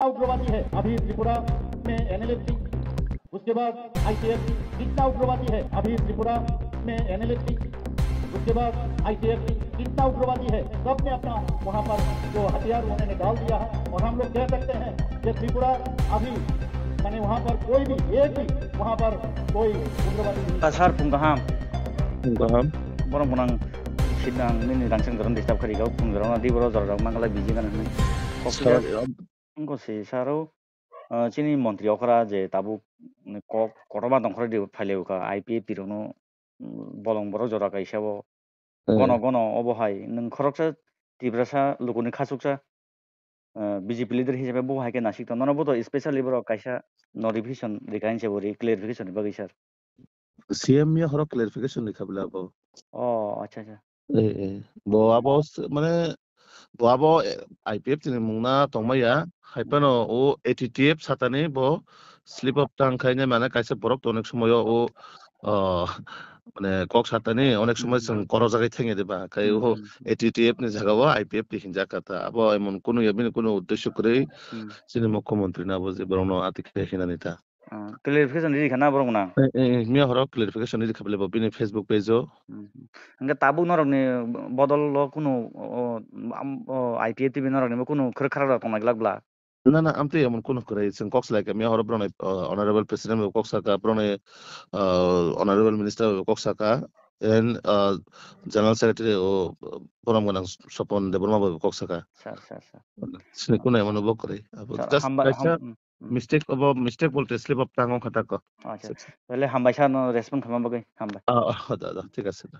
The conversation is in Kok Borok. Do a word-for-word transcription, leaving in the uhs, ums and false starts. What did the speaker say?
उग्रवादी है अभी त्रिपुरा में एनएलएफ सिंह, उसके बाद आईसीएफ सिंह, कितना उग्रवादी है अभी त्रिपुरा में एनएलएफ सिंह, उसके बाद आईसीएफ सिंह, कितना उग्रवादी है, सबने अपना वहाँ पर जो हथियार उन्होंने डाल दिया है। और हम लोग कह सकते हैं कि त्रिपुरा अभी, माने, वहाँ पर कोई भी, एक भी वहाँ पर कोई उग्रवादी नहीं। Sir, phung kaham. Phung kaham. Borok gwnang sidang nini rangchak jorani disturb kharigao, phung jorano di borok jorajak mangala busy gana hinwi. Sir, Wngkha se sir o, ah, chini montri okra je tabuk kok kotorma tongkhordi phailaiwkha I P F T rokno, mm, bolong borok jora kaisa o. Eh. Gono gono obo hai nwng khoroksa Tiprasa lukuni khachuksa, ah, B J P leader hisabe bo hai khe nasik tong. Nono bo to specially borok kaisa notification rikha hinse bo ri clarification ni bagwi sir. C M ya horo clarification ni khabla bo. Oh, acha, acha. Eh, eh. Bo abo s-, mane, bo abo, eh, I P F T ni mungna tongmaya, hai phano o A T T F satani bo slip of tongue khaine, mane kaisa borok to onek somoyo o, ah, mane kok satani onek somoi Hmm. chwng korojagwi thangya diba, khai Hmm, o hmm, hmm. A T T F ni jaga o I P F T hinjak kha ta. Abo emon kunu ya bini kunu uddesho kwrwi Hmm. chini mukhyamantri na bo je borokno atikhe hinani ta. Ah, clarification rikha na borok gwnang? Eh, eh, eh, miya horo clarification rikha bele bo bini Facebook page o. Hmm, hmm. Hwnkhe tabuk norokni bodol o kunu, o, am, o, I P F T ni norokni bo kunu khwrwk khwrwk rok tongnai glak bla? Na, na, amtwi emon kunu kwrwi chwng kok salaikha. Miya horo borokni, o, honorable president bo kok saka, borokni, o, honorable minister bo kok saka, and, o, general secretary o, borom gwnang Sopon Debbarma bo kok saka. Sir, sir, sir. Sini kunu emon bo kwrwi. Abo Sir, just hambai, kaisa ham-, hmm. Hmm. Mistake obo, mistake bolte slip of tongue wngkha tako. Acha. Sir, sir. Tale hambai sir no respond khaima bagwi hambai. Ah, ah, da, da, thik ase da.